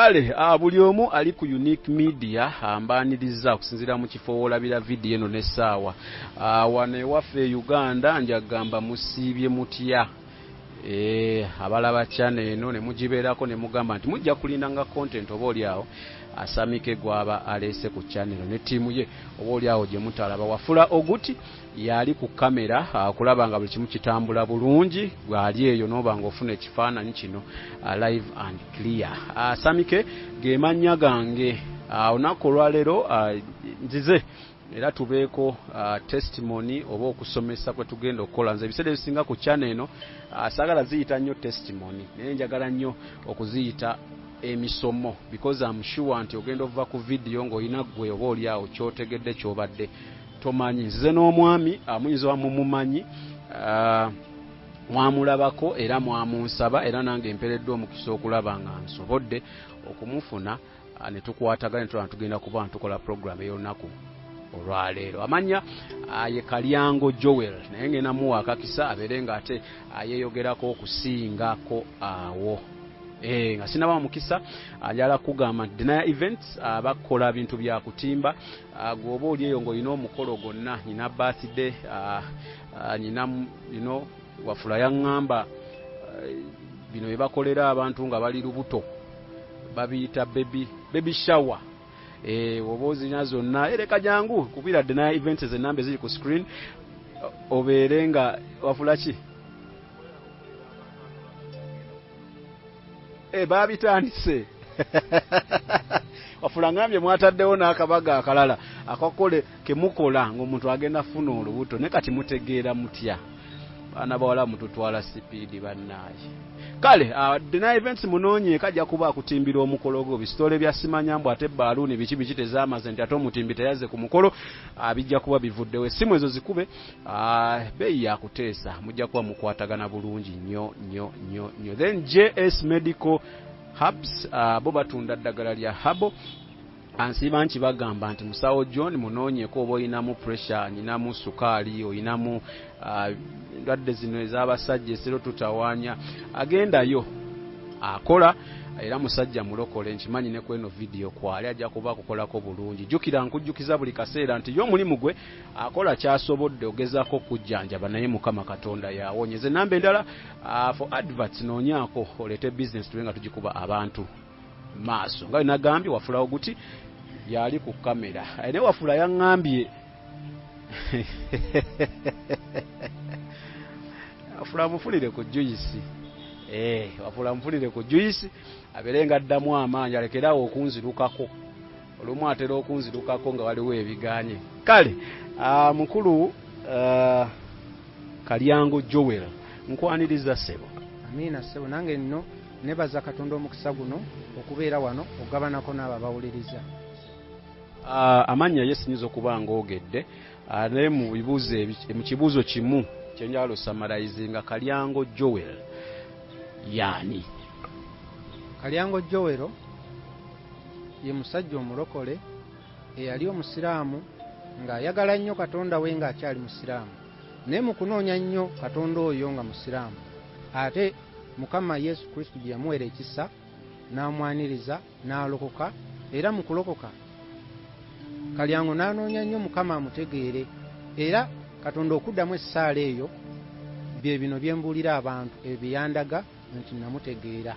Kale buli omu ali ku Unique Media mbaaniriza okusinziira mu kifo w'olabira vidiyo eno n'essaawa. Wano ewaffe e Uganda njagamba musiibye mutya? Abalaba channel eno ne mugibeerako ne mugamba nti mujja kulindanga content oba oli awo Asamike gw'aba aleese ku channel ne ttiimu ye oba oli awo gye mutalaba. Wafula Oguti yali ku kamera okulaba nga buli kimu kitambula bulungi, gwali eyo n'oba ng'ofuna ekifaananyi kino live and clear. Samike ge mannya gange. Olunaku olwaleero nzize era tubeeko testimony oba okusomesa kwe tugenda okukola. Nze ebiseera ebisinga ku channel eno saagala ziyita nnyo testimony, naye njagala nnyo okuziyita emisomo, because I'm sure nti ogenda ova ku video ng'olina ggwe oba oli awo ky'otegedde ky'obadde tomanyi. Nzize n'omwami muyinza mumumanyi, mwamulabako era mwamunsaba, era nange mpereddwa omukisa okulaba nga nsobodde okumufuna ne tukwatagana ne tulaba tugenda kuba tukola program ey'olunaku olwaleero. Amannya ye Kalyango Joel, naye ngenda muwa akakisa abeere ng'ate yeeyogerako okusingako awo. Nga sinaba mukisa, njagala kugamba nti Denier Events bakola bintu bya kutimba. Gw'oba oli eyo ng'olina omukolo gwonna, nyina birthday, nyina Wafula yaŋŋamba bino bye bakolera abantu nga bali lubuto babiyita baby shower. Oba ozirina zonna, ereka jangu kubira Denier Events, enamba eziri ku screen, obeere nga wafula ki. Babitandise. Wafula ngambye mwataddewo n'akabaga akalala akakole kemukola ng'omuntu agenda funa olubuto, naye kati mutegeera mutya? Baana bawala mututwala sipiidi bannaaye. Kale Denier Events munoonye, kajja kuba akutimbira omukolo gwo. Bisitole bya simanya mbu ate baaluuni biki biki tezaamaze nti ate omutimbi teyazze ku mukolo, bijja kuba bivuddewo. Essimu ezo zikube, bbeeyi yakuteesa, mujja kuba mukwatagana bulungi nnyo nnyo nnyo nnyo. Then JS Medical Hubs, bo batunda ddagala lya herbal. Ansiiba nkibagamba nti musawo John munoonyeko oba oyinamu pressure, nyinamu sukaali, oyinamu endwadde zino ez'abasajja esero tutawaanya, agendayo akola era musajja mulokole. Nkimanyi ne kweno vidiyo kwali ajja kuba akukolako bulungi. Jjukira nkujjukiza buli kaseera nti ye omulimu gwe akola kyasobodde ogezaako okujjanjaba, naye Mukama Katonda yawonyeza. Enamba endala for adverts, noonyaako oleete business tube nga tugikuba abantu maaso. Nga bwe nagambye, Wafulawo guti yali ku kamera, naye Wafula yaŋŋambye, Wafula mufunire ku juice, Wafula mufunire ku juice abeere nga addamu amaanyi, alekeraawo okunzirukako. Olumu atera okunzirukako nga waliwo ebiganye. Kale mukulu Kalyango Joel, nkwaniriza ssebo. Amiina ssebo, nange nno nebaza Katonda omukisa guno okubeera wano okugabanako n'abo abawuliriza. Amannya ye sinyinza okuba ng'ogedde, naye mu bibuuzo mu kibuuzo kimu kyenjagala osummarizinga, Kalyango Joel yaani? Kalyango Joel ye musajja omulokole eyali omusiraamu ng'ayagala nnyo Katonda we ng'akyali musiraamu, naye mu kunoonya nnyo Katonda oyo nga musiraamu, ate Mukama Yesu Kristo gye yamuweera ekisa n'amwaniriza n'alokoka. Era mu kulokoka Kalyango n'anoonya nnyo Mukama amutegeere, era Katonda okuddamu essaala eyo bye bino bye mbuulira abantu ebyo bye yandaga nti namutegeera.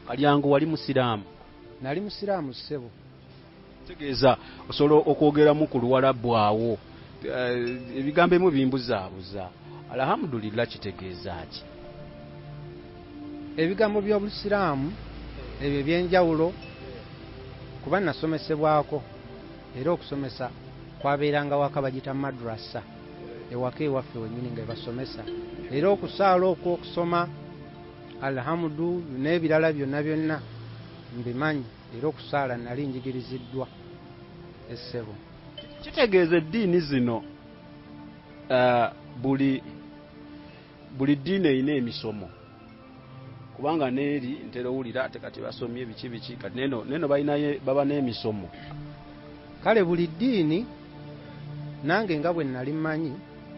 Kalyango, wali musiraamu? Nali musiraamu ssebo. Tegeeza osobola okwogeramu ku Luwalabu awo, ebigambo ebimu bimbuzaabuza. Alhamdulillah kitegeeza ki? Ebigambo by'obusiraamu ebyo ebyenjawulo kuba nasomesebwako, era okusomesa kwabeeranga waka, bagita madrasa, ewaka ewaffe wennyini nga ebasomesa, era okusaala okwo, okusoma alhamdu n'ebirala byonna byonna mbimanyi, era okusaala nali njigiriziddwa essebo. Kitegeeza eddiini zino buli ddiini erina emisomo, kubanga neeri ntera owulira ate kati basomye biki biki, kati neno balinayo baba n'emisomo. Kale buli ddiini, nange nga bwe nali mmanyi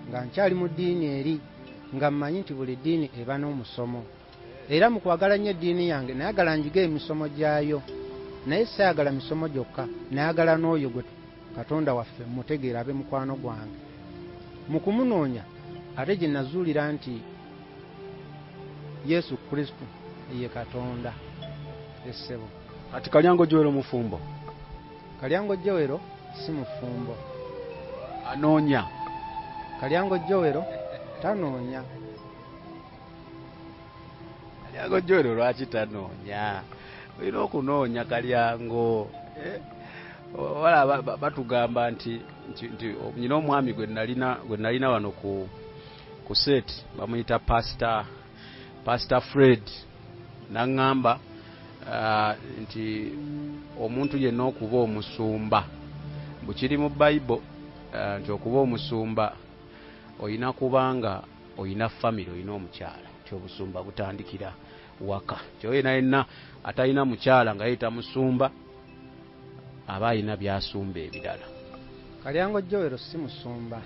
nga nkyali mu ddiini eri, nga mmanyi nti buli ddiini eba n'omusomo. Era mu kwagala nnyo eddiini yange nayagala njige emisomo gyayo, naye saayagala misomo gyokka, nayagala n'oyo gwe Katonda waffe mmutegeere abe mukwano gwange. Mu kumunoonya ate gye nazuulira nti Yesu Kristo ye Katonda. Essebo. Kati Kalyango Joel mufumbo? Kalyango Joel si mufumbo. Anoonya? Kalyango Joel tanoonya. Kalyango Joel lwaki tanoonya? Olina okunoonya Kalyango. Wala batugamba nti nyina omwami gwe nalina wano ku set bamuyita Pastor Fred, n'aŋŋamba nti omuntu yenna okuba omusumba, bwe kiri mu Bible, nti okuba omusumba olina kubanga olina family, olina omukyala, nti obusumba butandikira waka. Nti yena yenna atalina mukyala nga yeeyita musumba aba alina by'asumba ebirala. Kalyango Joel si musumba,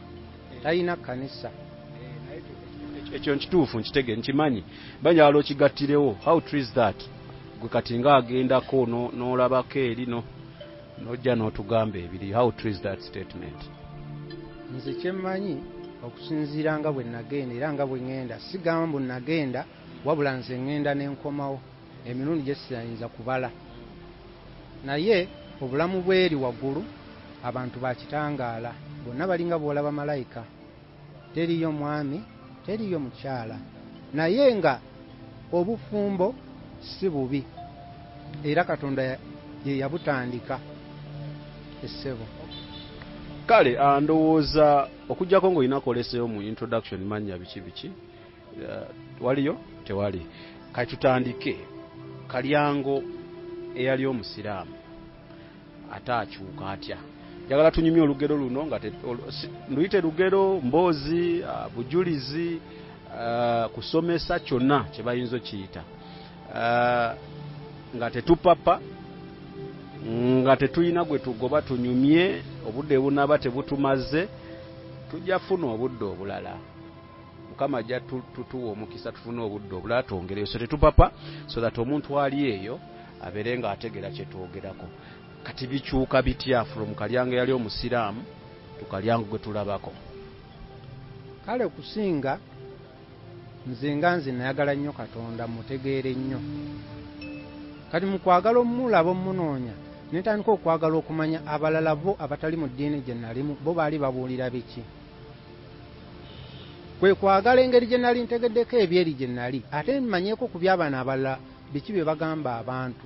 talina kkanisa. Ekyo nkituufu, nkitege, nkimanyi. Banjagala okigattirewo. How true is that? Gwe kati ng'agendako n'olabako eri n'ojja n'otugamba ebiri. How true is that statement? Nze kyemmanyi okusinziira nga bwe nagenda era nga bwe ŋŋenda, sigamba mbu nagenda, wabula nze ŋŋenda ne nkomawo emirundi gye siyinza kubala. Naye obulamu bw'eri waggulu abantu bakitangaala, bonna balinga bw'olaba malayika, teriyo mwami, teriyo mukyala. Naye nga obufumbo si bubi, era Katonda ye yabutandika. Essebo. Kale ndowooza okuggyako ng'olina koleseyo mu introduction mannya biki biki, waliyo tewali. Kale tutandike. Kalyango eyali omusiraamu ate akyuka atya? Njagala tunyumye olugero luno nga nduyite lugero, mboozi, bujulizi, kusomesa, kyonna kye bayinza okiyita, nga tetupapa, nga tetulina gwe tugoba, tunyumye. Obudde bunaaba tebutumaze, tujja funa obudde obulala. Mukama ajja tutuwa omukisa tufune obudde obulala twongereyo. So tetupapa, so that omuntu ali eyo abeere ng'ategeera kye twogerako. Kati bikyuka bitya from Kalyango yali omusiraamu to Kalyango gwe tulabako? Kale okusinga nze nga nze nayagala nnyo Katonda mutegeere nnyo. Kati mu kwagala omulaba omunoonya, ne ntandika okwagala okumanya abalala bo abatali mu ddiini gye nalimu bo baali babuulira biki. Kwe kwagala engeri gye nali ntegeddeko ebyeri gye nali, ate mmanyeeko ku by'abaana abalala biki bye bagamba abantu.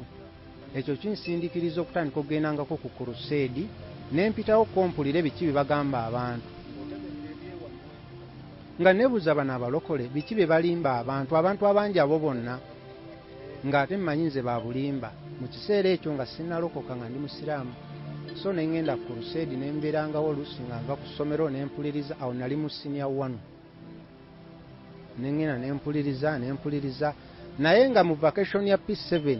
Ekyo kinsindikiriza okutandika okugendangako ku kuruseedi ne mpitawo kompulire biki bye bagamba abantu. Nga neebuuza bano abalokole biki bye balimba abantu, abantu abangi abo bonna, ng'ate mmanyi nze babulimba. Mu kiseera ekyo nga sinnalokoka nga ndi musiraamu. So ne ŋŋenda ku kuruseedi ne mbeerangawo oluusi nga nva ku ssomero ne mpuliriza, awo nali mu senior one. Ne ŋŋenda ne mpuliriza, ne mpuliriza, naye nga mu vacation ya P7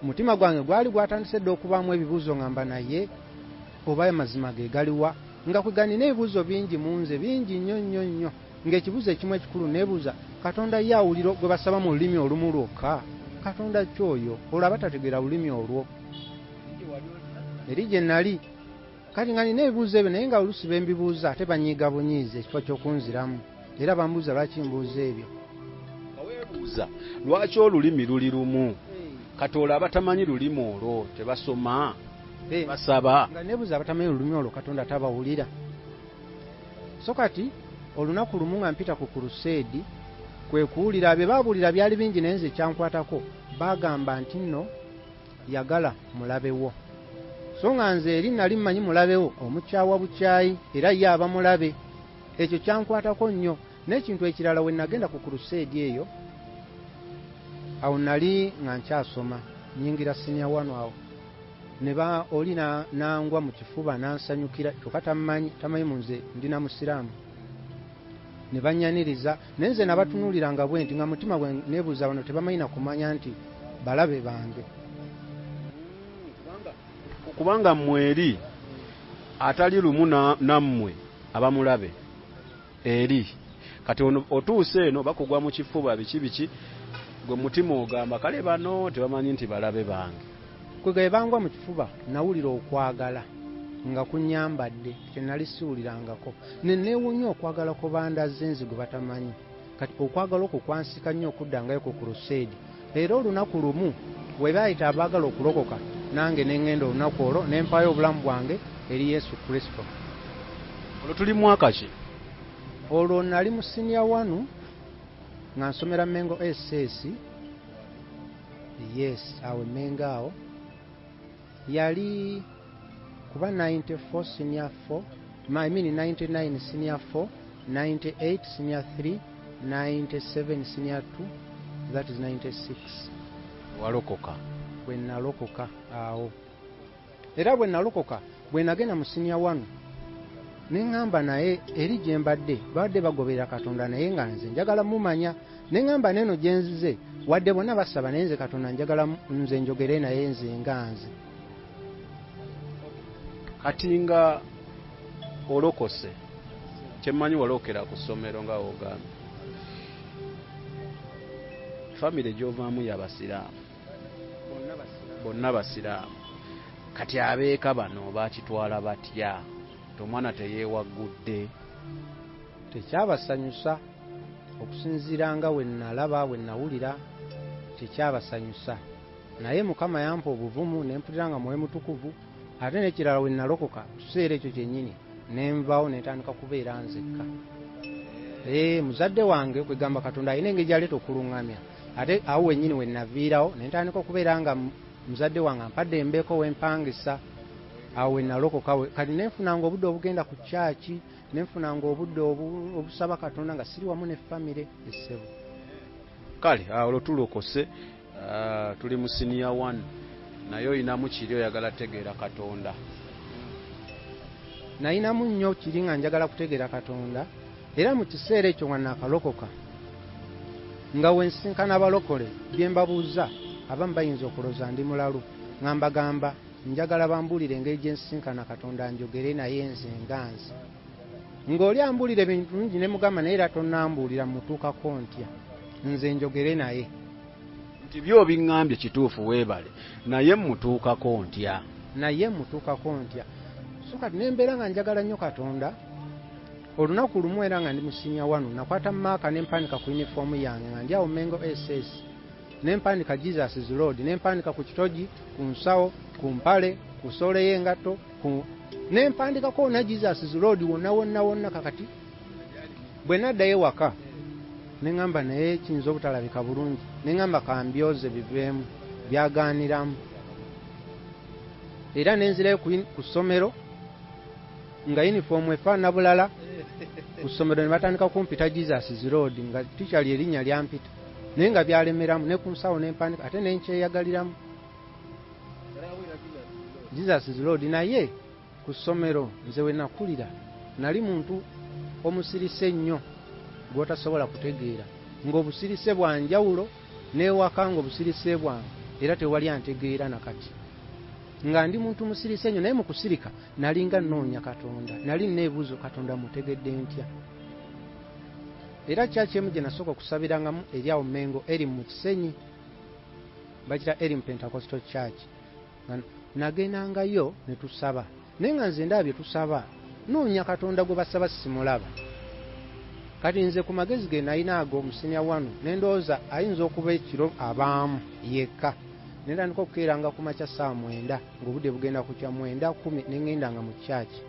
mutima gwange gwali gwatandise dda okubaamu ebibuuzo ngamba naye oba amazima ge galiwa, nga kwe ganina ebibuuzo bingi mu nze, bingi nnyo nnyo nnyo. Ng'ekibuuzo ekimu ekikulu neebuuza, Katonda ye awulira gwe basaba mu lulimi olumu lwokka? Katonda ki oyo? Olwo aba tategeera lulimi olwo. Eri gye nali. Kati nga nina ebibuuzo ebyo, naye nga oluusi be mbibuuza ate banyiiga bunyiizi ekifo ky'okunziramu. Era bambuuza lwaki mbuuza ebyo. Nga weebuuza lwaki olulimi luli lumu? Kati olwo abatamanyi lulimi olwo tebasoma, basaba. Nga neebuuza abatamanyi lulimi olwo Katonda tabawulira. So kati olunaku lumu nga mpita ku kuruseedi kwe kuwulira bye baabuulira byali bingi, naye nze kyankwatako baagamba nti nno yagala mulabewo. So nga nze eri nali mmanyi mulabewo omukyawa bukyayi era ye aba mulabe. Ekyo kyankwatako nnyo. N'ekintu ekirala we nagenda ku kuruseedi eyo, awo nali nga nkyasoma, nnyingira senior one awo. Ne ba oli nangwa mu kifuba n'ansanyukira, kyokka tammanyi, tamanyi mu nze ndi na musiraamu. Ne bannyaniriza, naye nze nabatunuuliranga bwe nti nga mutima gwe neebuuza bano tebamanyi na kumanya nti balabe bange. Kubanga mmwe eri atali lumu nammwe abamulabe eri. Kati ono otuuse eno bakugwa mu kifuba biki biki, Gwe mutima ogamba kale bano tebamanyi nti balabe bange. Kwe bangwa mu kifuba, nawulira okwagala nga kunyambadde kye nali siwulirangako, ne neewuunya okwagala kwe bandaze nze gwe batamanyi. Kati okwagala okwo kwansika nnyo okuddangayo ku crusade. Era olunaku lumu we baayita abaagala okulokoka, nange ne ŋŋenda olunaku olwo ne mpaayo obulamu bwange eri Yesu Kristo. Olwo tuli mwaka ki? Olwo nali mu senior 1 nga nsomera Mengo SS. Yes, awo Mengo awo yali kuba 94 senior 4, I mean 99 senior 4, 98 senior 3, 97 senior 2, that is 96. Walokoka? Bwe nalokoka awo. Era bwe nalokoka, bwe nagenda mu senior 1, ne ŋŋamba naye eri gye mbadde babadde bagoberera Katonda, naye nga nze njagala mumanya. Ne ŋŋamba neeno gye nzize, wadde bonna basaba, naye nze Katonda njagala nze njogere naye nze nga nze. Kati nga olokose, kyemmanyi walokera ku ssomero nga wogambye, famire gy'ovaamu y'abasiraamu? Bonna basiraamu. Kati abeeka bano bakitwala batya? Omwana teyeewaggudde? Tekyabasanyusa, okusinziira nga we nalaba, we nawulira, tekyabasanyusa. Naye Mukama yampa obuvumu ne mpulira nga Mwoyo Mutukuvu. Ate n'ekirala, we nalokoka kiseera ekyo kyennyini ne nvaawo ne ntandika kubeera nzekka. Muzadde wange, kwegamba Katonda alina engeri gy'aleeta okuluŋŋamya. Ate awo wennyini we naviirawo ne ntandika okubeera nga muzadde wange ampadde embeeko wempangisa. Awo we nalokoka. Kati ne nfunanga obudde obugenda ku kyaki, ne nfunanga obudde obusaba Katonda nga siri wamu ne famire essebo. Kale olwo tulokose, tuli mu senior 1, naye oyinamu kiri oyagala tegeera Katonda? Nayinamu nnyo kiri nga njagala kutegeera Katonda. Era mu kiseera ekyo nga naakalokoka, nga wensinkana abalokole, bye mbabuuza abamu bayinza okulowooza ndi mulalu, nga mbagamba njagala bambuulire engeri gye nsinkana Katonda njogere naye nze nga nze. Ng'oli ambuulira ebintu bingi ne mugamba naye era tonnambuulira mutuukako ntya nze njogere naye. Nti byo biŋŋambye kituufu, weebale, naye mutuukako ntya? Naye mutuukako ntya? So kati ne mbeera nga njagala nnyo Katonda. Olunaku lumu, era nga ndi mu senior 1, nakwata marker ne mpandika ku yunifoomu yange nga ndi awo Mengo SS, ne mpandika "Jesus is Lord", ne mpandika ku kitogi, ku nsawo, ku mpale, ku sole y'engatto, ne mpandikako wonna "Jesus is Lord", wonna wonna wonna. Kakati bwe naddayo ewaka ne ŋŋamba naye kiyinza obutalabika bulungi, ne ŋŋamba kambyoze biveemu, byagaaniramu. Era ne nzirayo ku ssomero nga yunifoomu efaanana bulala. Ku ssomero ne batandika kumpita "Jesus is Lord", nga tikyali erinnya lyampita, naye nga byalemeramu. Ne ku nsawo ne mpandika, ate ne nkyeyagaliramu "Jesus is Lord". Naye ku ssomero nze we nakulira nali muntu omusirise ennyo gw'otasobola kutegeera, ng'obusirise bwa njawulo n'ewaka, ng'obusirise bwange era tewali antegeera nakati, nga ndi muntu musirise nnyo. Naye mu kusirika nalinga nnoonya Katonda, nali neebuuzo Katonda mutegedde ntya. Era kyaki emu gye nasooka okusabirangamu eri awo Mengo, eri mu Kisenyi, bakita Elim Pentecostal Church. Nagendangayo ne tusaba, naye nga nze ndaba bye tusaba, noonya Katonda gwe basaba simulaba. Kati nze ku magezi ge nalina ago mu senior 1, ne ndowooza ayinza okuba ekiro abaamu yekka. Ne ntandika okukeeranga ku makya 9:00, ng'obudde bugenda kukya, 9:10, ne ŋŋendanga mu kyaki.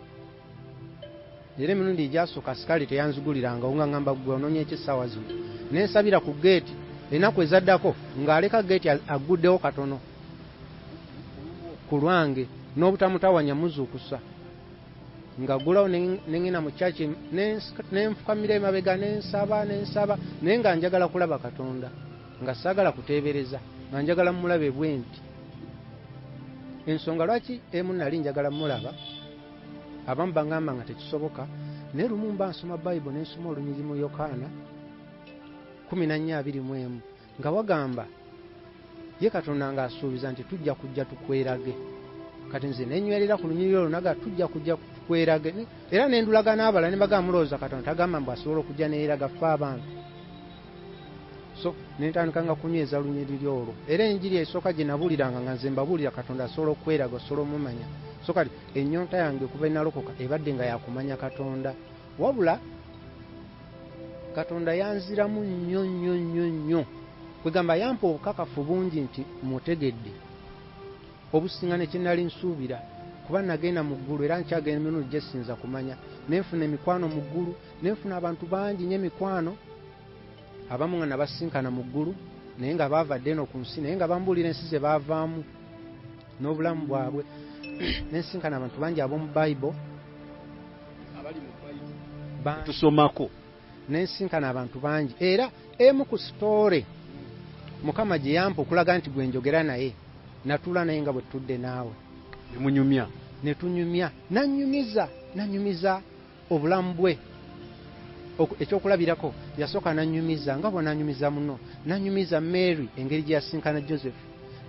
Era emirundi egyasooka sikaali teyanzigulirangawo, nga ŋŋamba gwe onoonya eki essaawa zino? Ne nsabira ku geeti. Ennaku ezaddako ng'aleka geeti agguddewo katono ku lwange n'obutamutawanya muzuukusa, ng'aggulawo ne ŋŋenda mu kyaki, ne nfukamira emabega, ne nsaba, ne nsaba, naye nga njagala kulaba Katonda, nga saagala kuteebereza, nga njagala mulabe bwe nti. Ensonga lwaki emu nali njagala mulaba, abamu baŋŋamba nga tekisoboka, naye lumu mba nsoma Bayibuli ne nsoma olunyiriri mu Yokaana 14:21, nga wagamba ye Katonda ng'asuubiza nti tujja kujja tukwerage. Kati nze nenywerera ku lunyiriri olwo, naga tujja kujja tukwerage, era ne ndulaga n'abalala ne bagamba mulowooza Katonda tagamba mbu asobola okujja neeraga ffe abantu? So nentandika nga kunyweza lunyiriri olwo. Era enjiri esooka gye nabuuliranga nga nze mbabuulira Katonda asobola okweraga, osobola omumanya. So kati ennyonta yange okuva enalokoka ebadde nga yakumanya Katonda. Wabula Katonda yanziramu nnyo nnyo nnyo nnyo, kwegamba yampa obukakafu bungi nti mutegedde obusinga ne kye nali nsuubira, kuba nagenda mu ggulu era nkyagenda emirundi gye sinza kumanya. Nenfuna emikwano mu ggulu, nenfuna abantu bangi nnyo emikwano, abamu nga nabasinkana mu ggulu naye nga baava dda eno ku nsi, naye nga bambuulira ensi ze baavaamu n'obulamu bwabwe. Nensinkana abantu bangi ab'omu Bible tusomako, nensinkana abantu bangi. Era emu ku story Mukama gye yampa okulaga nti gwe njogera naye, natuula naye nga bwe tutudde naawe, ne munyumya, ne tunyumya, nanyumiza obulamu bwe. Ekyokulabirako, yasooka nanyumiza nga bw'ananyumiza muno, nanyumiza Mary engeri gye yasinkana Joseph,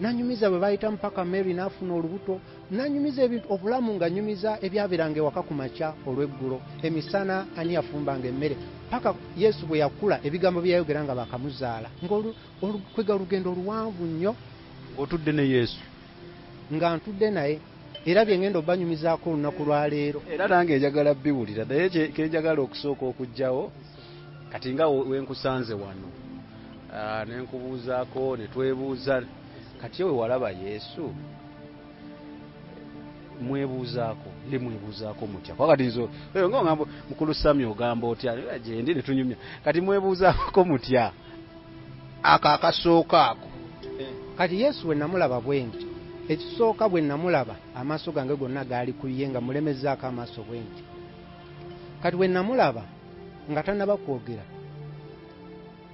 nanyumiza bwe bayita mpaka Mary n'afuna olubuto, nanyumiza ebintu obulamu, nga nyumiza ebyabeeranga ewaka ku makya, olw'eggulo, emisana, ani yafumbanga emmere, paka Yesu bwe yakula, ebigambo bye yayogera nga bakamuzaala, kwega olugendo oluwanvu nnyo. Ng'otudde ne Yesu? Nga ntudde naye, era bye ngenda obanyumizaako olunaku lwaleero. Era nange njagala biwulira, naye kenjagala okusooka okuggyawo kati nga wenkusanze wano nenkubuuzaako ne twebuuza, kati we walaba Yesu, mwebuuzaako ye mwebuuzaako mutya? Kuba kati nzo nga ogamba mukulu Sami, ogamba otya gyendi ne tunyumya, kati mwebuuzaako mutya ako akasooka ako? Kati Yesu bwe namulaba bwe nti, ekisooka bwe namulaba amaaso gange gonna gaali ku ye, nga mulemezaako amaaso bwe nti. Kati bwe namulaba nga tannaba kwogera,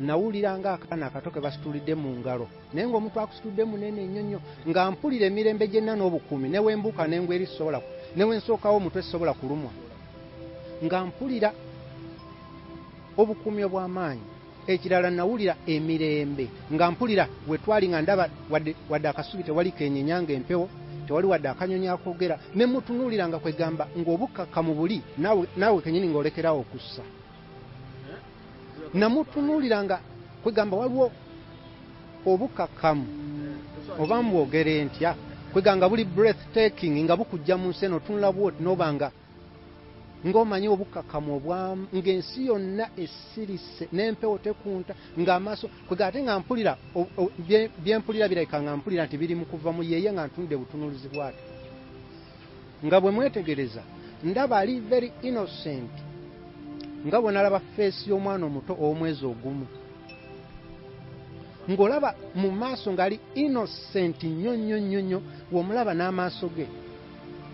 nawulira ng'akaana akato ke basitulidde mu ngalo, naye ng'omuntu akusitudde munene nnyo nnyo, nga mpulira emirembe gyenna n'obukuumi, ne wembuuka n'engwa eri sobola, ne wensookawo omutwe sobola kulumwa, nga mpulira obukuumi obw'amaanyi. Ekirala, nawulira emirembe, nga mpulira we twali nga ndaba wadde akasubi tewali kenyenya nga empewo tewali, wadde akanyonyi akoogera. Ne mutunuulira nga kwegamba ng'obukkakkamu buli naawe kenyini ng'olekerawo okussa. Namutunuulira nga kwegamba waliwo obukkakkamu, oba mbwogere ntya, kwegamba buli breath taking, nga bukujja mu nsi eno. Otunula bwoti noba nga ng'omanyi obukkakkamu obwa ng'ensi yonna esirise n'empewo tekunta, ng'amaaso kwega ate nga mpulira bye mpulira birabika nga mpulira nti biri mu kuva mu yeeye, nga ntunudde butunuulizi bwati, nga bwe mwetegereza ndaba ali very innocent, nga bwe nalaba face y'omwana omuto ow'omwezi ogumu, ng'olaba mu maaso ng'ali innocent nnyo nnyo nnyo nnyo. W'omulaba n'amaaso ge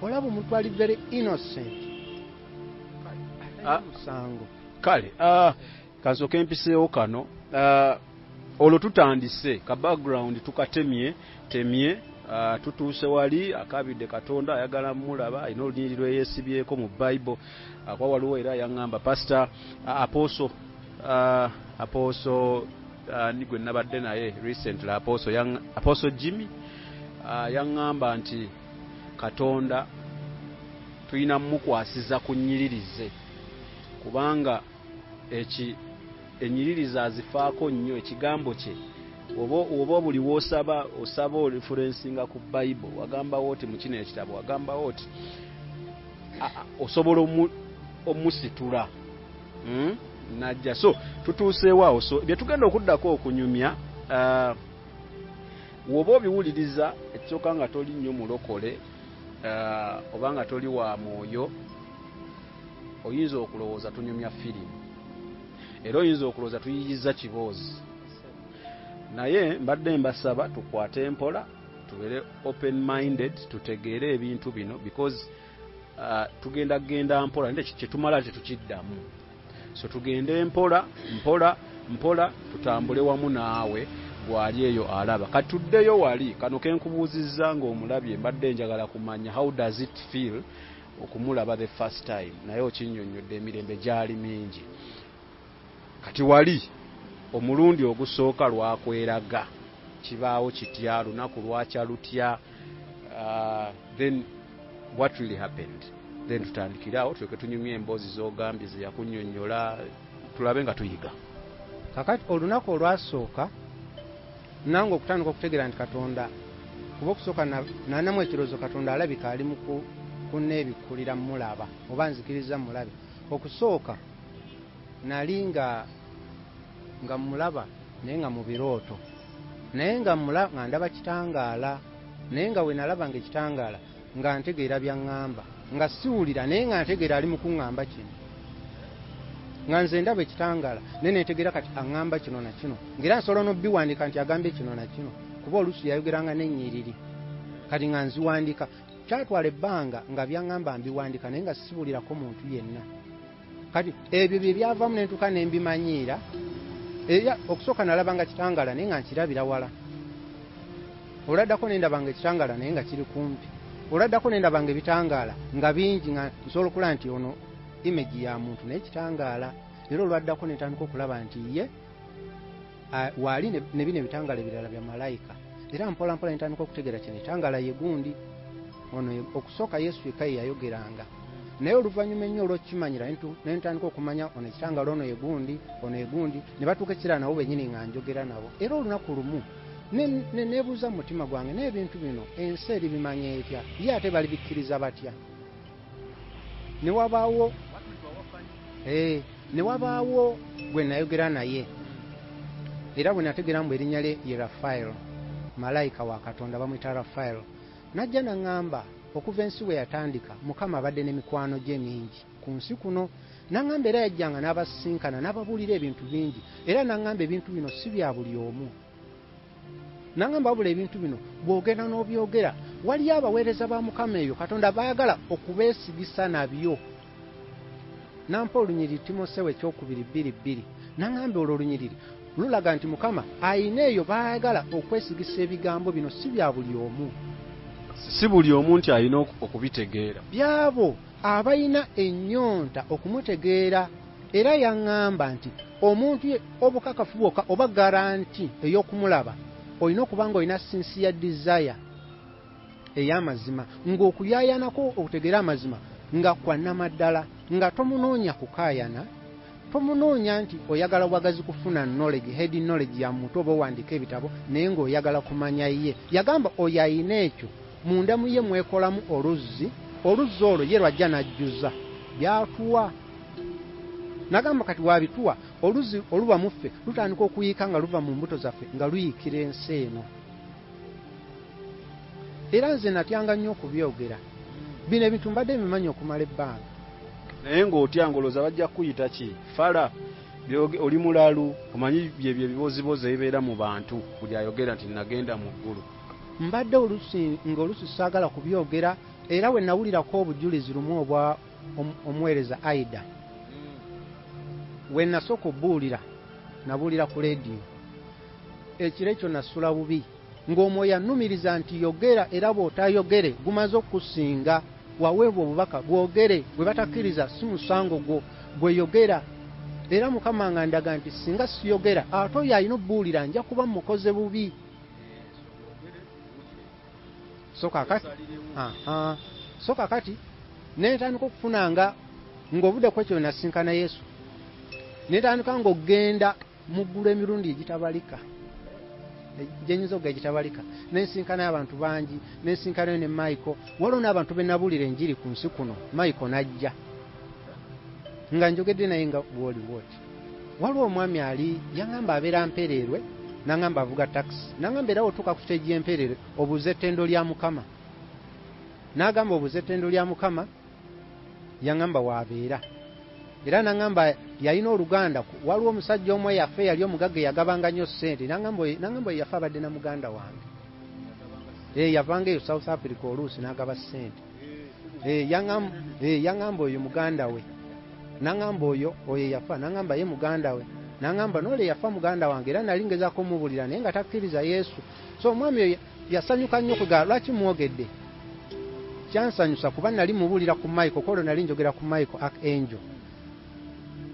olaba omuntu ali very innocent. Musango. Kale kansooke mpiseewo kano. Olwo tutandise ka background, tukatemye temye, tutuuse wali akabidde Katonda ayagala mulaba, alina olunyiriri lwe yeesibyeko mu Bible. Kuba waliwo era yaŋŋamba pastor, apostle, apostle ni gwe nabadde naye recently, apostle apostle Jimmy, yaŋŋamba nti Katonda tulina mumukwasiza ku nnyiririze, kubanga eki ennyiririza azifaako nnyo, ekigambo kye oba buli wosaba osaba oreferencinga ku Bible, wagambawo oti mu kino ekitabo wagambawo oti osobola omusitula. Najja so tutuuseewo awo. So bye tugenda okuddako okunyumya, woba obiwuliriza, ekisooka nga toli nnyo mulokole, oba nga toli wa mwoyo, oyinza okulowooza tunyumya firimu, era oyinza okulowooza tuyiyiza kiboozi, naye mbadde mbasaba tukwate mpola, tubeere open minded, tutegeere ebintu bino, because tugenda kugenda mpola, naye kyetumala tetukiddamu. So tugende mpola mpola mpola, tutambule wamu naawe gwali eyo alaba. Kati tuddeyo wali kano kenkubuuzizza ng'omulabye, mbadde njagala kumanya how does it feel okumulaba the first time, naye okinnyonnyodde emirembe gyali mingi. Kati wali omulundi ogusooka lwakweraga, kibaawo kitya? Lunaku lwakya lutya? Then what really happened? Then tutandikire awo, tulyoke tunyumye emboozi z'ogambye ze yakunnyonnyola, tulabe nga tuyiga. Kakati olunaku olwasooka nange okutandika okutegeera nti Katonda, kuba okusooka nanamu ekirowoozo Katonda alabika ali mu kunneebikkulira mulaba oba nzikiriza mulabe. Okusooka nali nga mulaba naye nga mu birooto, naye nga nga ndaba kitangaala, naye nga we nalabanga ekitangaala nga ntegeera byaŋŋamba, nga siwulira naye nga ntegeera ali mu kuŋŋamba kino, nga nze ndaba ekitangaala naye nentegeera kati aŋŋamba kino na kino, ng'era nsobola n'obiwandiika nti agambye kino na kino, kuba oluusi yayogeranga n'ennyiriri kati nga nziwandiika. Kyatwala ebbanga nga byaŋŋamba mbiwandiika naye nga sibuulirako muntu yenna. Kati ebyo bye byavaamu ne ntuuka ne mbimanyiira. Era okusooka nalabanga kitangaala naye nga nkirabira wala, olwaddako ne ndabanga ekitangaala naye nga kiri kumpi, olwaddako ne ndabanga ebitangaala nga bingi nga nsobola okulaba nti ono image ya muntu naye kitangaala. Era olwaddako ne ntandika okulaba nti ye waali ne bino ebitangaala ebirala bya malayika. Era mpola mpola ne ntandika okutegeera kino ekitangaala ye gundi ono. Okusooka Yesu yekka ye yayogeranga, naye oluvannyuma ennyo olw'okukimanyira ne ntandika okumanya ono ekitangaala ono ye gundi, ono ye gundi, ne batuuka ekiseera nabo bennyini nga njogera nabo. Era olunaku lumu ne neebuuza mu mutima gwange, n'ebintu bino ensi eribimanya etya, ye ate balibikkiriza batya? Ne wabaawo gwe nayogera naye, era bwe nategeera mbu erinnya lye ye Rafael, malayika wa Katonda bamuyita Rafael. Najja n'aŋŋamba okuva ensi bwe yatandika Mukama abadde n'emikwano gye mingi ku nsi kuno. N'aŋŋamba era yajjanga n'abasisinkana n'ababuulira ebintu bingi, era n'aŋŋamba ebintu bino si bya buli omu. N'aŋŋamba wabula ebintu bino bw'ogenda n'obyogera waliyo abaweereza ba Mukama eyo Katonda baagala okubeesigisa nabyo. Nampa olunyiriri Timoseewo 2:2, n'aŋŋamba olwo olunyiriri lulaga nti Mukama ayina eyo baagala okwesigisa ebigambo bino si bya buli omu. Si buli omu nti alina okubitegeera. Byabo abalina ennyonta okumutegeera. Era yaŋŋamba nti omuntu obukakafu bwokka oba garanti ey'okumulaba olina okuba nga olina sincere desire ey'amazima, ng'okuyaayanako okutegeera amazima nga kwa nnamaddala, nga tomunoonya kukaayana, tomunoonya nti oyagala bwagazi kufuna knowledge, head knowledge ya muntu oba owandiika ebitabo, naye ng'oyagala kumanya ye. Yagamba oyo ayina ekyo munda mu ye mwekolamu oluzzi, oluzzi olwo ye lwajja n'ajjuza byatuwa. Nagamba kati wabituwa oluzzi oluba mu ffe lutandika okuyiika nga luva mu mbuto zaffe nga luyiikira ensi eno. Era nze natyanga nnyo okubyogera. Bino ebintu mbadde mbimanyi okumala ebbanga. Naye ng'otya ng'olowooza bajja kukuyita ki? Fala, oli mulalu, omanyi byebyo ebibozibozi ebibeera mu bantu buli ayogera nti nagenda mu ggulu. Mbadde oluusi ng'oluusi saagala kubyogera, era we nawulirako obujulizi lumu obwa omuweereza Aida. We nasooka obuulira, nabuulira ku leediyo. Ekiro ekyo nasula bubi, ng'omwoyo annumiriza nti yogera, era bw'otayogere gumaze okukusinga, waweebwa obubaka bwogere, bwe batakkiriza si musango gwo, gwe yogera. Era Mukama nga ndaga nti singa siyogera ate oyo alina obbuulira nja kuba mukoze bubi. So kakati ne ntandika okufunanga ng'obudde ku ekyo nasinkana Yesu, ne ntandika ng'ogenda mu ggulu emirundi egitabalika, gye nnyinza okuga egitabalika, ne nsinkanayo abantu bangi, ne nsinkanayo ne Michael. Waliwo n'abantu be nabuulira enjiri ku nsi kuno, Michael n'ajja nga njogedde naye nga bw'oli bw'oti. Waliwo omwami ali yaŋŋamba abeera Mpereerwe, n'aŋŋamba avuga takisi, n'aŋŋamba era otuuka ku siteegi y'Empereerwe obuuze ettendo lya Mukama. N'agamba obuuze ettendo lya Mukama, yaŋŋamba waabeera. Era n'aŋŋamba yalina oluganda, waliwo omusajja omu eyaffe yali omugagga eyagabanga nnyo ssente, n'aŋŋamba oyo yafa abadde na muganda wange. Yavanga eyo South Africa oluusi n'agaba ssente. Yaŋŋamba oyo muganda we. N'aŋŋamba oyo yafa, n'aŋŋamba ye muganda we. N'aŋŋamba n'ole yafa muganda wange, era nali ngezaako omubuulira naye nga takkiriza Yesu. So omwami oyo yasanyuka nnyo kugamba lwaki mwogedde. Kyansanyusa kuba nali mubuulira ku Michael, kwolwo nali njogera ku Michael Archangel.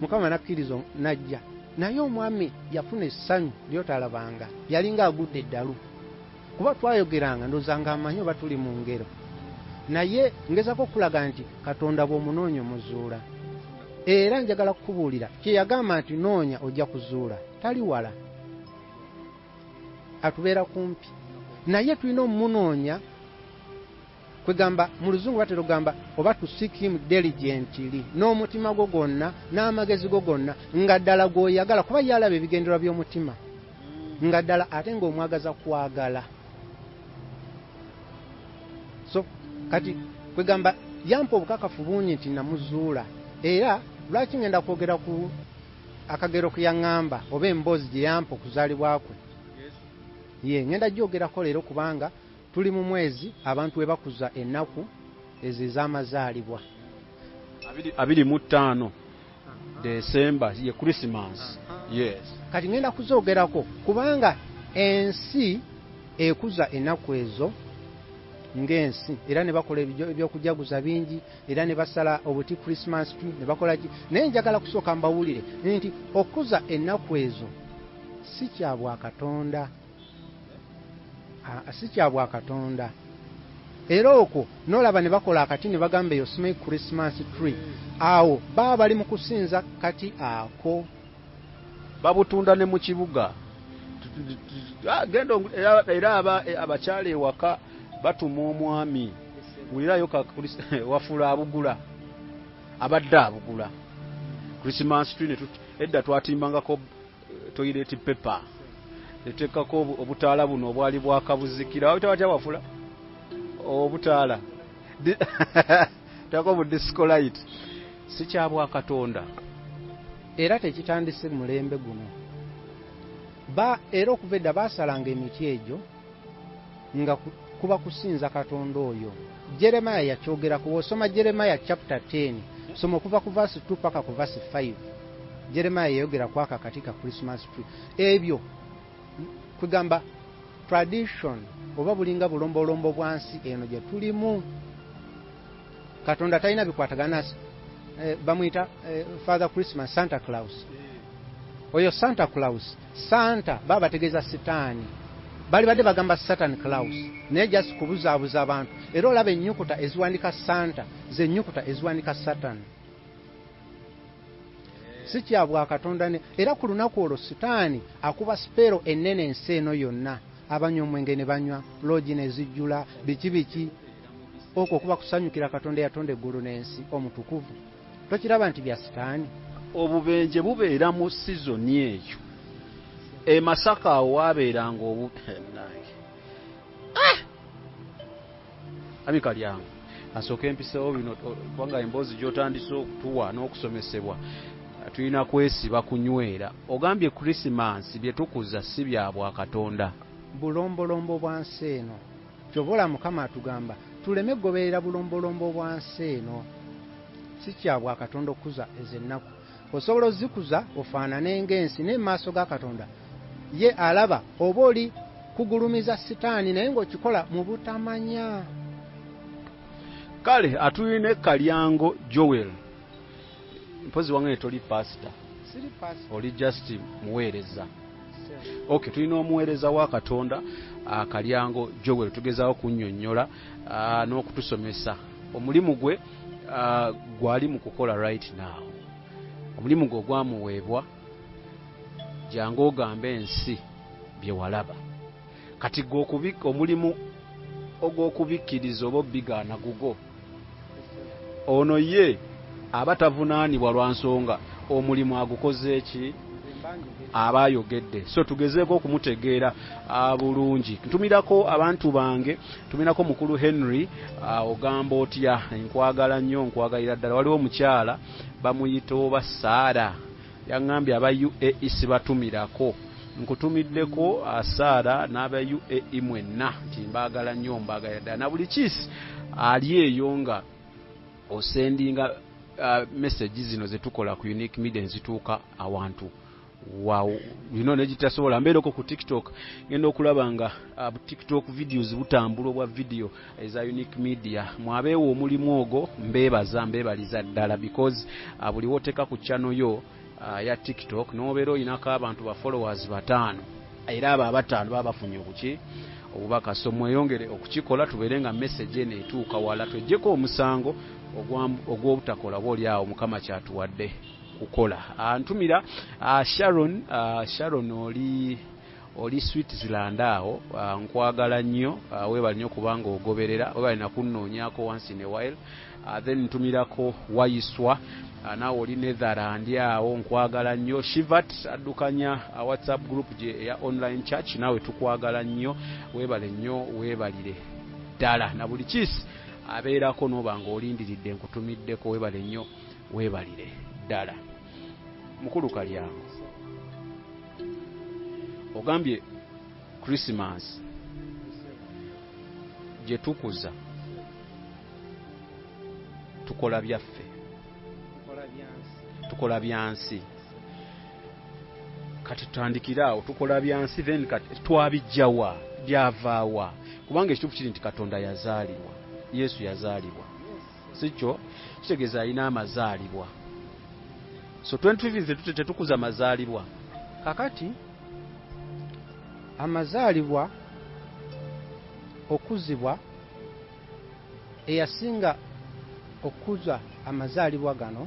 Mukama n'akkiriza n'ajja. Naye omwami yafuna essanyu ly'otalabanga, yalinga agudde eddalu. Kuba twayogeranga ndowooza ng'amanyi oba tuli mu ngero. Naye ngezaako okulaga nti Katonda bw'omunoonya omuzuula. Era njagala kukubuulira kye yagamba nti noonya ojja kuzuula, tali wala, atubeera kumpi, naye tulina omumunoonya. Kwegamba mu Luzungu batera okugamba oba to seek him diligently, n'omutima gwo gwonna n'amagezi go gonna, nga ddala gw'oyagala, kuba ye alaba ebigendererwa by'omutima, nga ddala ate ng'omwagaza kwagala. So kati kwegamba yampa obukakafu bungi nti namuzuula. Era lwaki ngenda kwogera ku akagero ke yaŋŋamba oba emboozi gye yampa okuzaalibwa kwe? Ye ngenda gyogerako leero, kubanga tuli mu mwezi abantu we bakuza ennaku ezo ez'amazaalibwa. 25 December ye Christmas, yes. Kati ngenda kuzoogerako kubanga ensi ekuza ennaku ezo ng'ensi, era ne bakola ebyokujaguza bingi, era ne basala obuti Christmas tree ne bakola ki. Naye njagala kusooka mbawulire nti okuza ennaku ezo si kya bwakatonda, si kya bwakatonda. Era okwo n'olaba ne bakola akati ne bagamba eyo simanyi Christmas tree, awo baba bali mu kusinza kati ako. Babutunda ne mu kibuga. Genda era abakyala ewaka batuma omwami wulirayo wafula abugula, abadde abugula Christmas tree. Edda twatimbangako toilet paper, netuteekako obutaala buno obwali bwakabuzikira. Wabita batya wafula obutaala teekako bu disco light. Si kya bwakatonda. Era tekitandise mulembe guno. Era okuva edda baasalanga emiti egyo nga kuba kusinza Katonda oyo. Jeremiah yakyogerako. Bw'osoma Jeremiah chapter 10, soma okuva ku verse 2 paka ku verse 5, Jeremiah yayogera ku ako akati ka Christmas tree. Ebyo kugamba tradition oba bulinga bulombolombo bwa nsi eno gye tulimu. Katonda talina bikwatagana. Bamuyita Father Christmas, Santa Claus. Oyo Santa Claus, Santa baba bategeeza Sitaani, bali badde bagamba Satan Claus, naye just kubuzaabuza abantu. Era olaba ennyukuta eziwandika Santa ze nnyukuta eziwandika Satan. Si kya bwakatonda. Ne era ku lunaku olwo Sitaani akuba spell ennene ensi eno yonna, abanywa omwenge ne banywa, lodge ne zijjula, biki biki. Okwo kuba kusanyukira Katonda eyatonda eggulu n'ensi omutukuvu? Tokiraba nti bya Sitaani? Obubenje bubeera mu sizoni eyo e Masaka awo wabeeranga obu nange ami Kalyango asooke empisewo bino, kubanga emboozi gy'otandise okutuwa n'okusomesebwa tulina kwesiba kunywera. Ogambye Krisimansi bye tukuza si bya bwakatonda. Bulombolombo bwa nsi eno. Kyova olaba Mukama atugamba tuleme kugoberera bulombolombo bwa nsi eno. Si kya bwakatonda okukuza ezo ennaku. Osobola ozikuza ofaanane ng'ensi, naye mu maaso ga Katonda ye alaba oba oli kugulumiza Sitaani, naye ng'okikola mu butamanya. Kale atulina Kalyango Joel, mpozi wange toli pasita? Siri pasita. Oli just muweereza. Okay, tulina omuweereza wa Katonda Kalyango Joel, tugezaako kunnyonnyola n'okutusomesa omulimu gwe gwali mu kukola right now. Omulimu gwe ogwamuweebwa, jangu ogambe ensi bye walaba. Kati gwe omulimu ogw'okubikkiriza oba obigaana gugo. Ono ye aba tavunaanibwa lwa nsonga omulimu agukoze eki aba ayogedde. So tugezeeko okumutegeera bulungi. Ntumirako abantu bange, ntumirako mukulu Henry, ogamba otya? Nkwagala nnyo, nkwagalira ddala. Waliwo omukyala bamuyita oba Saara, yaŋŋambye aba UAE sibatumirako. Nkutumiddeko Saara n'aba UAE mwenna nti mbaagala nnyo, mbaagalira ddala. Na buli kiisi ali eyo nga osendinga message zino zetukola ku Unique Media nezituuka awantu wow, bino negitasobola. Mbeereko ku TikTok, ngenda okulaba nga TikTok videos butambula obwa video eza Unique Media. Mwabeewo omulimu ogwo, mbeebaza, mbeebaliza ddala, because buli woteeka ku channel yo ya TikTok n'obeera olinako abantu ba followers 5, era abo abataano baba bafunye obuki obubaka. So mweyongere okukikola, tubeere nga message eno etuuka wala, tweggyeko omusango. Ogw'obutakola oba oli awo Mukama kyatuwadde kukola. Ntumira Sharon, Sharon oli Switzerland awo, nkwagala nnyo, weebale nnyo kubanga ogoberera, weebale nakunnoonyaako once in a while. Then ntumirako Wayiswa, naawe oli Netherland awo, nkwagala nnyo. Shivat addukanya WhatsApp group gye eya online church, naawe tukwagala nnyo, weebale nnyo, weebalire ddala. Na buli kiisi abeerako n'oba ng'olindiridde nkutumiddeko, weebale nnyo, weebalire ddala. Mukulu Kalyango, ogambye Christmas gye tukuza tukola byaffe, tukola byansi. Kati tutandikire awo, tukola byansi, then kati twabijjawa, byavaawa? Kubanga ekituufu kiri nti Katonda yazaalibwa, Yesu yazaalibwa, si kyo? Kitegeeza alina amazaalibwa. So 25 tetukuza mazaalibwa. Kakati amazaalibwa okuzibwa, eyasinga okukuza amazaalibwa gano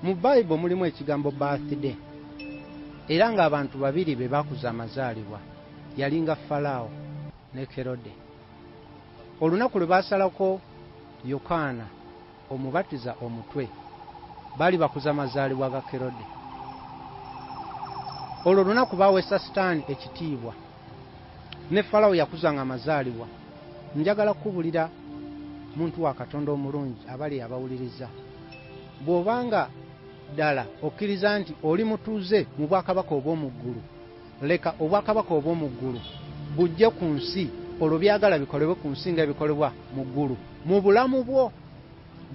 mu Bayibuli mulimu ekigambo birthday, era ng'abantu babiri be bakuza amazaalibwa, yalinga Falaawo ne Kerode. Olunaku lwe baasalako Yokaana Omubatiza omutwe, baali bakuza amazaalibwa ga Kerode. Olwo olunaku baaweesa Sitaani ekitiibwa. Ne Falaawo yakuzanga amazaalibwa. Njagala kukubulira, muntu wa Katonda omulungi, abali abawuliriza, bw'obanga ddala okkiriza nti oli mutuuze mu bwakabaka obw'omu ggulu, leka obwakabaka obw'omu ggulu bujje ku nsi, olwo byagala bikolebwe ku nsi nga ebikolebwa mu ggulu. Mu bulamu bwo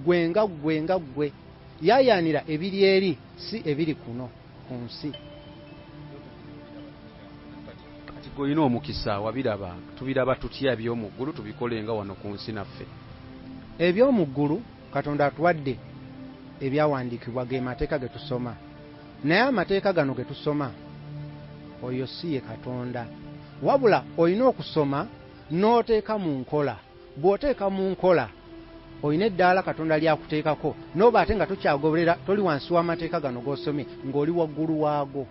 gwe nga ggwe nga ggwe, yaayaanira ebiri eri, si ebiri kuno ku nsi. Kati gwe olina omukisa, wabiraba. Tubiraba tutya eby'omu ggulu, tubikole nga wano ku nsi naffe? Eby'omu ggulu Katonda atuwadde ebyawandiikibwa, ge mateeka ge tusoma. Naye amateeka gano ge tusoma, oyo si ye Katonda, wabula olina okusoma n'oteeka mu nkola. Bw'oteeka mu nkola, olina eddaala Katonda lyakuteekako, n'oba ate nga tokyagoberera, toli wansi w'amateeka gano g'osomye, ng'oli waggulu waago.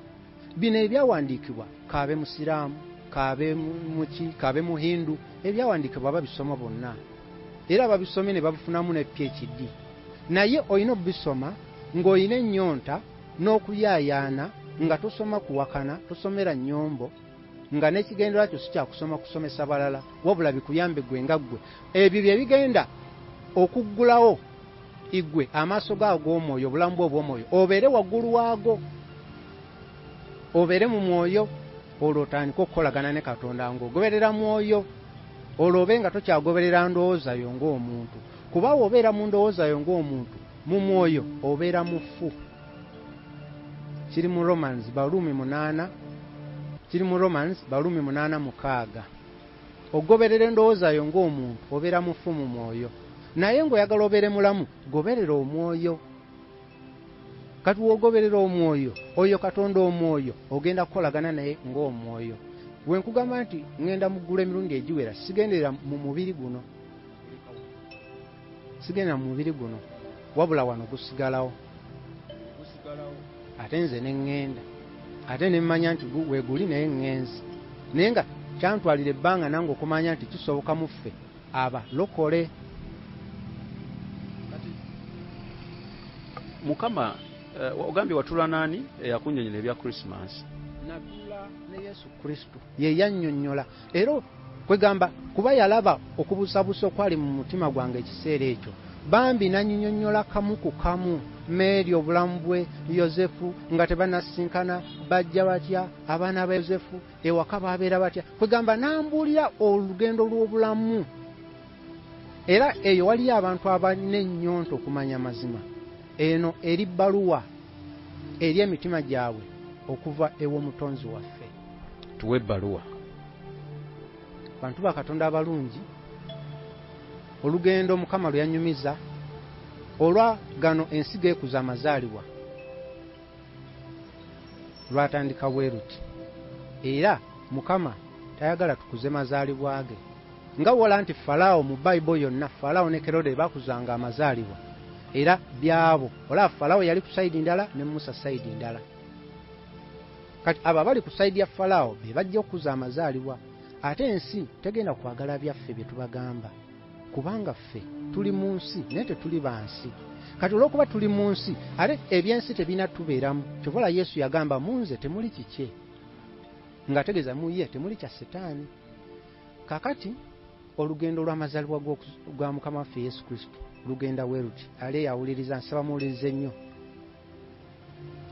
Bino ebyawandiikibwa, kaabe musiraamu, kaabe muki, kaabe muhindu, ebyawandiikibwa babisoma bonna, era babisomye ne babifunamu ne PhD. Naye olina obisoma ng'olina ennyonta n'okuyaayaana, nga tosoma kuwakana, tosomera nnyombo, nga n'ekigendererwa kyo si kyakusoma kusomesa balala, wabula bikuyambe ggwe nga ggwe. Ebyo bye bigenda okuggulawo igwe amaaso go ag'omwoyo, obulamu bwo obw'omwoyo, obeere waggulu waago, obeere mu mwoyo, olwo otandike okukolagana ne Katonda ng'ogoberera mwoyo, olwo obe nga tokyagoberera ndowooza yo ng'omuntu. Kuba bw'obeera mu ndowooza yo ng'omuntu, mu mwoyo obeera mufu. Kiri mu Romans, Baruumi 8, kiri mu Romans, Baruumi 8:6. Ogoberera endowooza yo ng'omuntu, obeera mufu mu mwoyo. Naye ng'oyagala obeere mulamu, goberera omwoyo. Kati w'ogoberera omwoyo, oyo Katonda omwoyo, ogenda kukolagana naye ng'omwoyo. We nkugamba nti ŋŋenda mu ggulu emirundi egiwera, sigenderera mu mubiri guno. Sigendera mu mubiri guno, wabula wano gusigalawo. Ate nze ne ŋŋenda. Ate ne mmanya nti weeguli naye ŋŋenze. Naye nga kyantwalira ebbanga nange okumanya nti kisoboka mu ffe abalokole. Mukama, ogambye watula naani eyakunnyonnyola ebya Christmas? Natuula ne Yesu Kristo, ye yannyonnyola. Era kwegamba kuba yalaba okubuusabuusa okwali mu mutima gwange ekiseera ekyo, bambi n'annyonnyola kamu ku kamu. Mary obulamu bwe, Yozefu nga tebannasisinkana, bajja batya, abaana ba Yozefu ewaka babeera batya. Kwegamba n'ambuulira olugendo lw'obulamu. Era eyo waliyo abantu abalina ennyonta okumanya amazima. Eno eri bbaluwa eri emitima gyabwe okuva ew'Omutonzi waffe. Tuwe ebbaluwa. Bantu ba Katonda abalungi, olugendo Mukama lwe yannyumiza olwa gano ensi geekuza amazaalibwa lwatandika bwe luti. Era Mukama tayagala tukuze mazaalibwa ge. Nga wola nti Falaawo mu Bayibuli yonna, Falaawo ne Kerode bakuzanga amazaalibwa, era byabo. Olaba Falaawo yali ku sayidi ndala ne Musa sayidi ndala. Kati abo abali ku sayidi ya Falaawo be bajja okukuza amazaalibwa. Ate ensi tegenda kwagala byaffe bye tubagamba, kubanga ffe tuli mu nsi naye tetuli ba nsi. Kati olw'okuba tuli mu nsi, ate ebyensi tebirina tubeeramu. Kyova olaba Yesu yagamba, mu nze temuli kikye, ng'ategeeza mu ye temuli kya Setaani. Kaakati olugendo lw'amazaalibwa gwa Mukama waffe Yesu Kristo lugenda bwe luti. Ale awuliriza, nsaba muwulirize nnyo.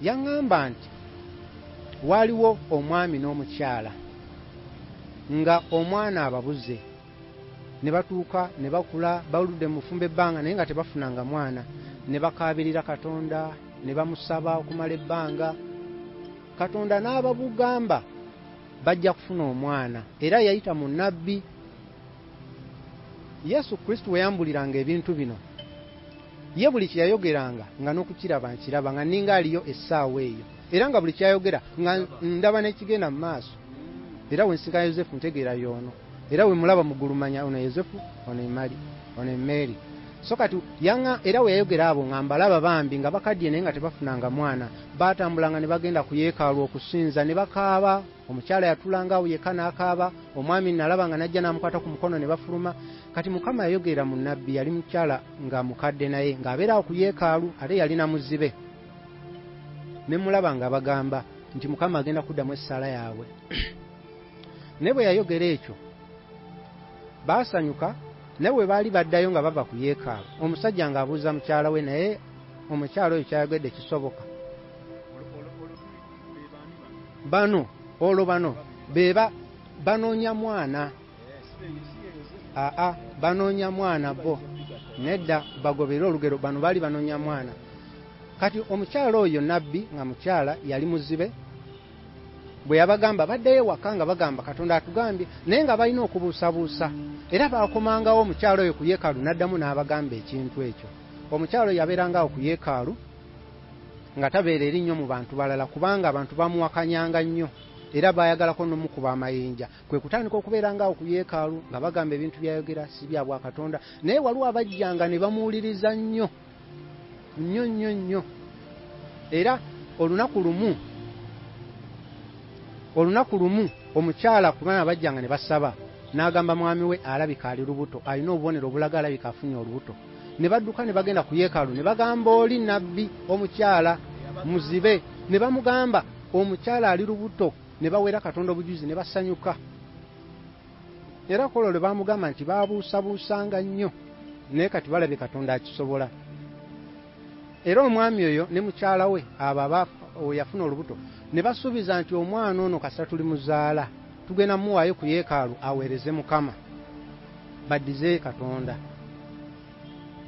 Yaŋŋamba nti waaliwo omwami n'omukyala nga omwana ababuze, ne batuuka ne bakula, baludde mu bufumbo ebbanga naye nga tebafunanga mwana, ne bakaabirira Katonda ne bamusaba okumala ebbanga. Katonda n'ababugamba bajja kufuna omwana, era yayita mu nnabbi. Yesu Kristo we yambuliranga ebintu bino, ye buli kye yayogeranga nga n'okukiraba nkiraba, nga nninga aliyo essaawa eyo, era nga buli kyayogera nga ndaba n'ekigenda mu maaso. Era we nsinkana Yosefu ntegeera y'ono, era we mulaba mu ggulu manya ono Yosefu, ono Emali, ono Emmeeri. So kati yanga era we yayogera abo nga mbalaba bambi nga bakaddiye naye nga tebafunanga mwana, baatambulanga ne bagenda ku yeekaalu okusinza ne bakaaba. Omukyala yatuulanga awo yekka n'akaaba, omwami nalaba nga n'ajja n'amukwata ku mukono ne bafuluma. Kati Mukama yayogera mu nnabbi, yali mukyala nga mukadde naye ng'abeera awo ku yeekaalu, ate yalina muzibe. Ne mulaba nga bagamba nti Mukama agenda kuddamu essaala yaabwe. Naye bwe yayogera ekyo baasanyuka, naye bwe baali baddayo nga bava ku yeekaalu, omusajja ng'abuuza mukyala we, naye omukyala oyo kyayogedde kisoboka? Bano olwo bano beba banoonya mwana. Aa, banoonya mwana bo nedda, bagoberere olugero. Bano baali banoonya mwana. Kati omukyala oyo nabbi nga mukyala yali muzibe, bwe yabagamba baddeyo waka nga bagamba Katonda atugambye, naye nga balina okubuusabuusa. Era baakomangawo omukyala oyo ku yeekaalu n'addamu n'abagamba ekintu ekyo. Omukyala oyo yabeeranga awo ku yeekaalu nga tabeera eri nnyo mu bantu balala, kubanga abantu bamuwakanyanga nnyo era baayagalako n'omukuba amayinja. Kwe kutandika okubeeranga awo ku yeekaalu nga bagamba ebintu by'ayogera si bya bwa Katonda, naye waliwo abajjanga ne bamuwuliriza nnyo nnyo nnyo nnyo. Era olunaku lumu omukyala kubanga bajjanga ne basaba, n'agamba mwami we alabika ali lubuto, alina obubonero obulaga alabika afunye olubuto. Ne badduka ne bagenda ku yeekaalu ne bagamba oli nabbi omukyala muzibe, ne bamugamba omukyala ali lubuto, ne bawera Katonda obujuzi ne basanyuka. Era ku olwo lwe baamugamba nti baabuusabuusanga nnyo, naye kati balabye Katonda akisobola. Era omwami oyo ne mukyala we abo yafuna olubuto ne basuubiza nti omwana ono kasita tulimuzaala tugenda muwaayo ku yeekaalu aweereze Mukama, baddize Katonda.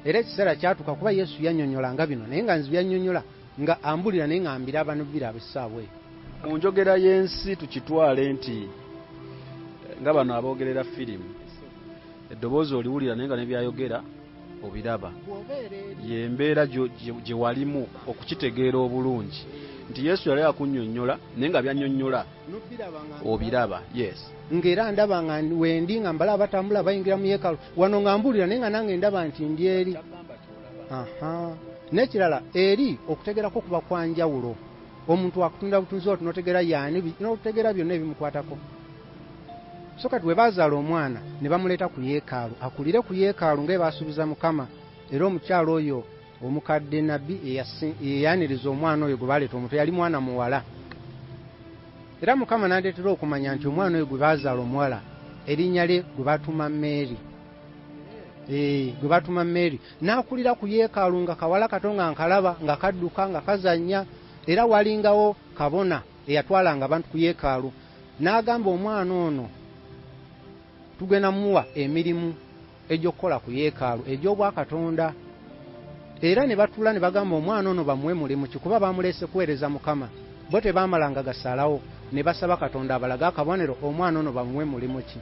Era ekiseera kyatuuka kuba Yesu yannyonnyolanga bino, naye nga nze byannyonnyola nga ambulira naye nga mbiraba n'obiraba essaawa eyo. Mu njogera y'ensi tukitwale nti nga bano aboogerera firimu, eddoboozi oliwulira naye nga ne byayogera obiraba. Y'embeera gye walimu okukitegeera obulungi nti Yesu yali akunnyonnyola naye nga byannyonnyola obiraba. Yes. Ng'era ndaba nga wendi nga mbalaba batambula bayingira mu yeekaalu wano nga mbuulira naye nga nange ndaba nti ndi eri. N'ekirala eri okutegeerako kuba kwa njawulo. Omuntu akutunda butunzi oti n'otegeera yaani n'otegeera byonna ebimukwatako. So kati bwe baazaala omwana ne bamuleeta ku yeekaalu akulire ku yeekaalu nga baasuubiza Mukama. Era omukyala oyo omukadde nabbi eyayaniriza omwana oyo gwe baleeta omuto yali mwana muwala. Era Mukama n'andeetera okumanya nti omwana oyo gwe baazaala omuwala erinnya lye gwe batuuma Mary. Gwe batuuma Mary n'akulira ku yeekaalu nga kawala kato nga nkalaba nga kadduka nga kazannya. Era walingawo kabona eyatwalanga abantu ku yeekaalu n'agamba omwana ono tugenda muwa emirimu egy'okukola ku yeekaalu egy'obwakatonda. Era ne batuula ne bagamba omwana ono bamuwe mulimu ki, kuba bamuleese kuweereza Mukama. Bo tebaamalanga gasalawo ne basaba Katonda abalage akabonero omwana ono bamuwe mulimu ki.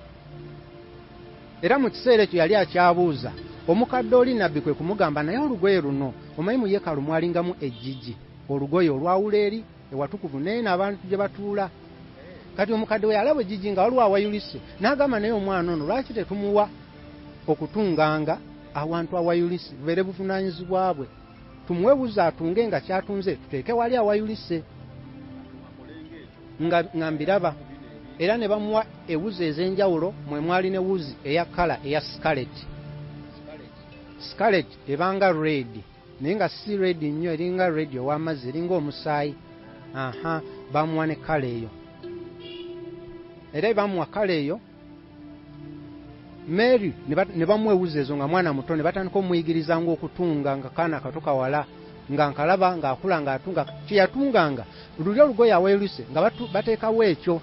Era mu kiseera ekyo yali akyabuuza omukadde oli nabbi kwe kumugamba, naye olugoye luno omanyi mu yeekaalu mwalingamu ejjiji, olugoye olwawula eri ewatukuvu naye n'abantu gye batuula. Kati omukadde we yalaba ejjiji nga waliwo awayulise, n'agamba naye omwana ono lwaki tetumuwa okutunganga awantu awayulise, bubeere buvunaanyizibwa bwe, tumuwe wuzi atunge nga kyatunze tuteeke wali awayulise. Nga mbiraba. Era ne bamuwa ewuzi ez'enjawulo, mwe mwali ne wuzi eya kkala eya scarlet. Scarlet ebanga red, naye nga si red nnyo, eringa red ow'amazzi, eringa omusaayi. Aha, bamuwa ne kkala eyo. Era bamuwa kkala eyo Mary ne bamuwa ewuzi ezo nga mwana muto, ne batandika omuyigirizanga okutunga nga kaana kato kawala, nga nkalaba ng'akula ng'atunga. Kye yatunganga luli olugoye awayulise nga bateekawo ekyo.